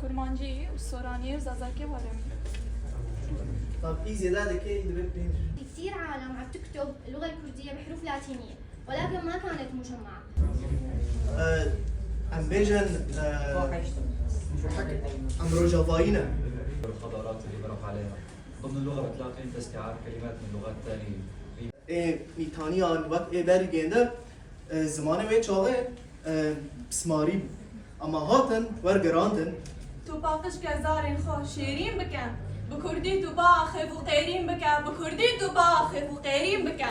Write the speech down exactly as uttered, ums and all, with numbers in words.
Kurmancî û Soranî û Zazakî welemî. Tabii zêde dike, î dibe pênc. في كثير عالم عم تكتب اللغة الكردية بحروف لاتينية، ولكن ما كانت مجمعة. Em bêjin em rojavayî ne. الخضارات اللي مرق عليها ضمن اللغة بتلاقي انت استيعاب كلمات من لغات ثانية. Ê mîtaniyan wek ê berî gênde e, zimanê wê çaxê e, pismarî bû. Ama hatin wergerandin. Tu paqij ke zarên xwe şêrîn bike. Bi kurdî tu biaxê û qêrîn bike. Bi kurdî tu biaxê û qêrîn bike.